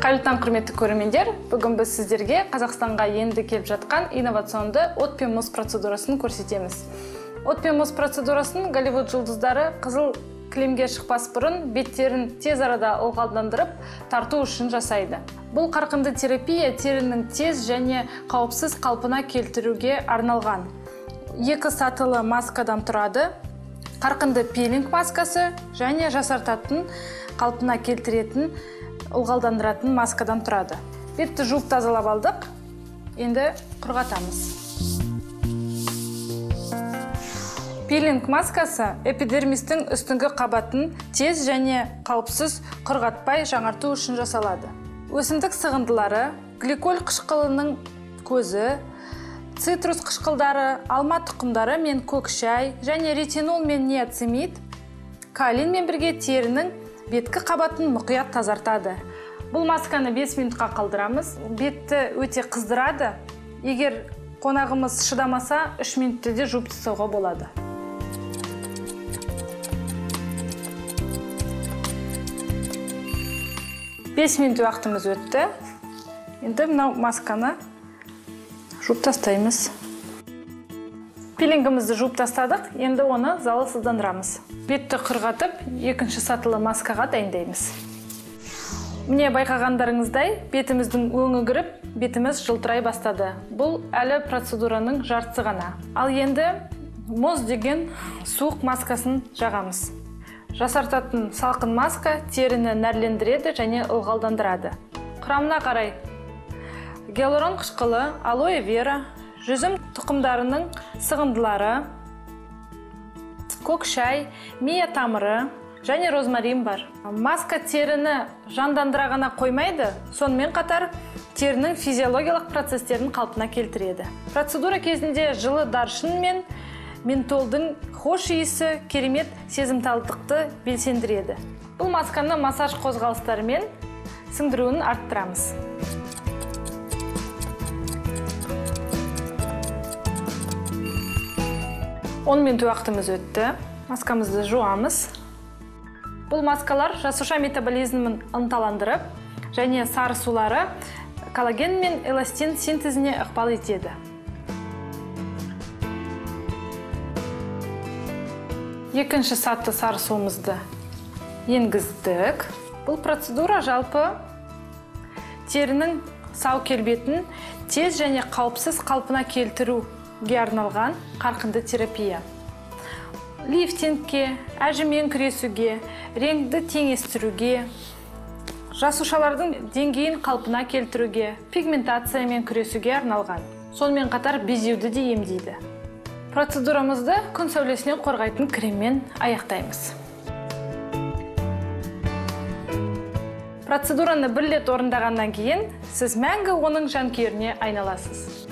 Қайырлы таң, құрметті көрермендер. Бүгін біз сіздерге Қазақстанға енді келіп жатқан инновационды от пен мұз процедурасын көрсетеміз. От пен мұз процедурасын Голливуд жұлдыздары қызыл кілемге шықпас бұрын беттерін тез арада ылғалдандырып тарту үшін жасайды. Бұл қарқынды терапия терінің тез және қауіпсіз қалпына келтіруге арналған. Екі сатылы маскадан тұрады. Қарқынды пилинг маскасы және жасартатын, қалпына келтіретін, ылғалдандыратын маскадан тұрады. Бетті жуып тазалап алдық. Енді құрғатамыз. Пилинг маскасы эпидермистің үстіңгі қабатын тез және қауіпсіз құрғатпай жаңарту үшін жасалады. Өсімдік сығындылары, гликоль қышқылының көзі, цитрус қышқылдары, алма тұқымдары мен көк шай және ретинол мен ниацинамид калинмен бірге терінің беткі қабатын мұқият тазартады. Бұл масканы 5 минутқа қалдырамыз. Бетті өте қыздырады. Егер қонағымыз шыдамаса, 3 минутте де жуып тастауға болады. 5 минут уақытымыз өтті. Енді мынау масканы жуып тастаймыз. Пилингімізді жуып тастадық, енді оны залалсыздандырамыз. Бетті құрғатып, екінші сатылы маскаға дайындаймыз. Міне байқағандарыңыздай, бетіміздің өңі кіріп, бетіміз жылтырай бастады. Бұл әлі процедураның жартысы ғана. Ал енді мұз деген суық маскасын жағамыз. Жасартатын салқын маска теріні нәрлендіреді және ылғалдандырады. Құрамына қарай гиалурон қышқылы, алоэ вера, жүзім тұқымдарының сығындылары, көк шай, мия тамыры және розмарин бар. Маска теріні жандандыра ғана қоймайды, сонымен қатар терінің физиологиялық процестерін қалпына келтіреді. Процедура кезінде жылы даршын мен ментолдың хош иісі керемет сезімталдықты белсендіреді. Бұл масканы массаж қозғалыстарымен сіңдіруін арттырамыз. Он минут уақытымыз өтті. Маскамызды жуамыз. Бұл маскалар жасуша метаболизмін ынталандырып, және сары сулары коллаген мен эластин синтезіне ықпал етеді. Екінші саты сары суымызды енгіздік. Бұл процедура жалпы терінің сау келбетін тез және қауіпсіз қалпына келтіруге арналған қарқынды терапия. Лифтингке, әжіммен күресуге, реңді теңестіруге, жасушалардың деңгейін қалпына келтіруге, пигментациямен күресуге арналған. Сонымен қатар безеуді де емдейді. Процедурамызды күн сәулесінен қорғайтын креммен аяқтаймыз. Процедураны бір рет орындағаннан кейін сіз мәңгі оның жанкүйеріне айналасыз.